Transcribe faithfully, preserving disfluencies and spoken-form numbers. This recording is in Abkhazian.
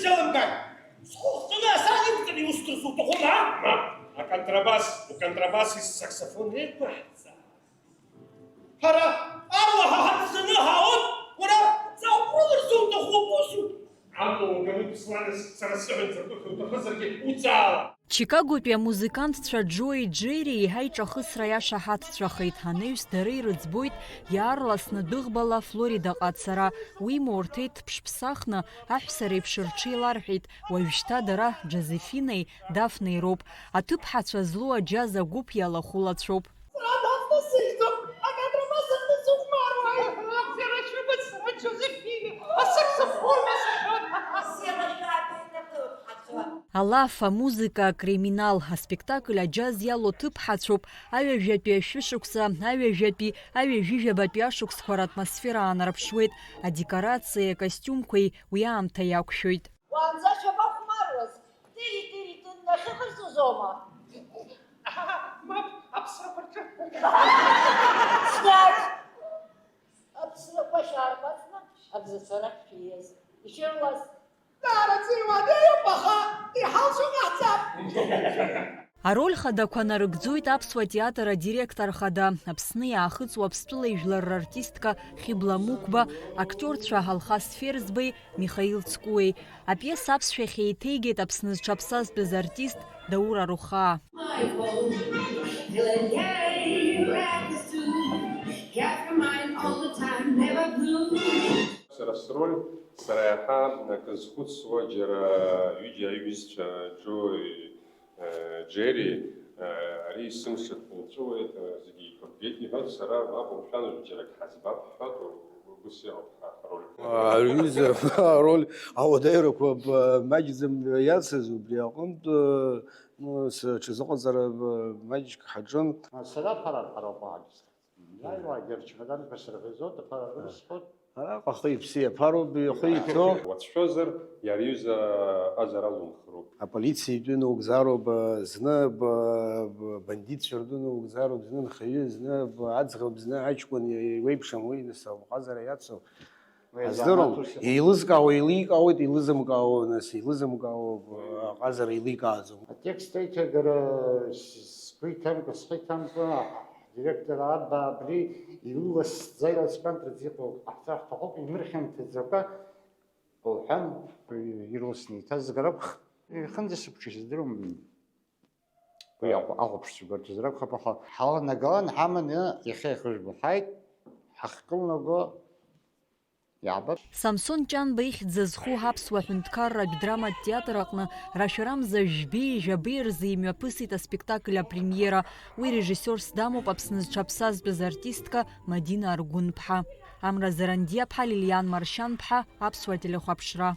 Иалымгааит. Схы хҵәаны асаан иқәҵаны иусҭар суҭахума, а? Мап, аконтрабас, уконтрабасист саксофон еиқәаҳҵа. Ҳара арлаҳәа ҳаҭцаны ҳаауеит, уара саақәгылар суҭахуп усу. Амла уганы Беслан, сара сыҳәан закәытә уҭахызаргьы уҵаала. Чикаготәи амузыкантцәа Џьои Џьери еиҳа иҿахысра иашаҳаҭцәахеит, анаҩс дара ирыӡбоит иаарласны дәыӷбала Флоридаҟа ацара, уимоу рҭеиҭԥшԥсахны аҳәса реиԥш рҽеиларҳәеит, уажәшьҭа дара Џозефинеи Дафнеи роуп, аҭыԥҳацәа злоу аџьаз агәыԥ иалахәылацәоуп. Алаф, амузыка, акриминал, аспектакль аџьаз иалоу ҭыԥҳацәоуп, аҩажәатәи ашәышықәса, аҩажәатәи, аҩажәижәабатәи ашықәсқәа ратмосфера аанарԥшуеит, адекорациеи акостиумқәеи уи аамҭа иақәшәоит. Уаанӡа шәабахәмаруаз, тири-тири тыннахьыҟарҵозоума? Мап, аԥсрақәа рҿы. Снаг! Аԥсрақәа шәаарбаҵны абзацәа рахь шәииаз. Ишәырлас. Даараӡа иуадаҩуп, аха иҳалшо ҟаҳҵап. Ароль хадақәа нарыгӡоит аԥсуа театр адиректор хада, Аԥсны иаахыҵуа Аԥстәыла ижәлар рартистка Хьыбла Мықәба, актиорцәа Алхас Ферзбеи, Михаил Цкуеи. Апиеса аԥсшәахь еиҭеигеит Аԥсны зҽаԥсазтәыз артист Даур Арухаа. Сара сроль, сара иаҳа акы зхәыцуа, џьара ҩыџьа аиҩызцәа Џьои, э, Џьери, э, ари есымша дҟалҵәуеит, э, зегьы еиқәыргеит, иҳәоит, сара мап умшәан, уажә џьарак ҳаӡбап ҳҳәоит, ус иҟоуп ҳа ҳроль. Аҩыза ароль ауадаҩрақәа б-, маҷӡам иацыз, убри аҟынтә, э, ну, сыҽазыҟаҵара, э, маҷк ҳаҿын. Сара ԥарар-ԥароуп аҳәса. Иааиуаагьы рчемоданқәа сырҳәазоит, аԥара рысхоит. Араҟа ахи-иԥси аԥароуп, ихы иҭоу. Уацәшәозар, иара иҩыза аҟазара алумхроуп. Аполициа итәы наугӡароуп, зны б-, б-, бандитцәа ртәы наугӡароуп, зны нхаҩы, зны б-, аӡӷаб, зны аҷкәын, еиуеиԥшым уи, нас, ауп аҟазара иацу. Уи аздыруам, азамаҭ ус иҟоуп. Еилызкаауа еиликаауеит, еилызымкаауа, нас, еилызымкаауа, б-, аҟазара еиликааӡом. Атекст аиҭагара с-, сгәы иҭамкәа, схы иҭамкәа, Директор, аба, абри иласӡа иласҟәанҭраӡа иҟоу ҟаҳҵар ҳҭахуп, имырхьанҭаӡакәа, лҳәан, ирласны иҭазгар акәхап. Ихынӡасыԥҽыз здыруам. Уи ахәаԥшцәа гәарҭозар акәхап, аха ҳаланагалан ҳаманы иахьа ихыжәбо ҳааит, ҳахькылнаго. Иаабап. Самсон Ҷанба ихьӡ зызху аԥсуа ҳәынҭқарратә драматә театр аҟны рашәарамза жәбеи жәабеи рзы имҩаԥысит аспектакль апремиера. Уи режиссиорс дамоуп Аԥсны зҽаԥсазтәыз артистка Мадина Аргәынԥҳа. Амра Зарандиаԥҳа, Лилиан Маршьанԥҳа, Аԥсуа телехәаԥшра.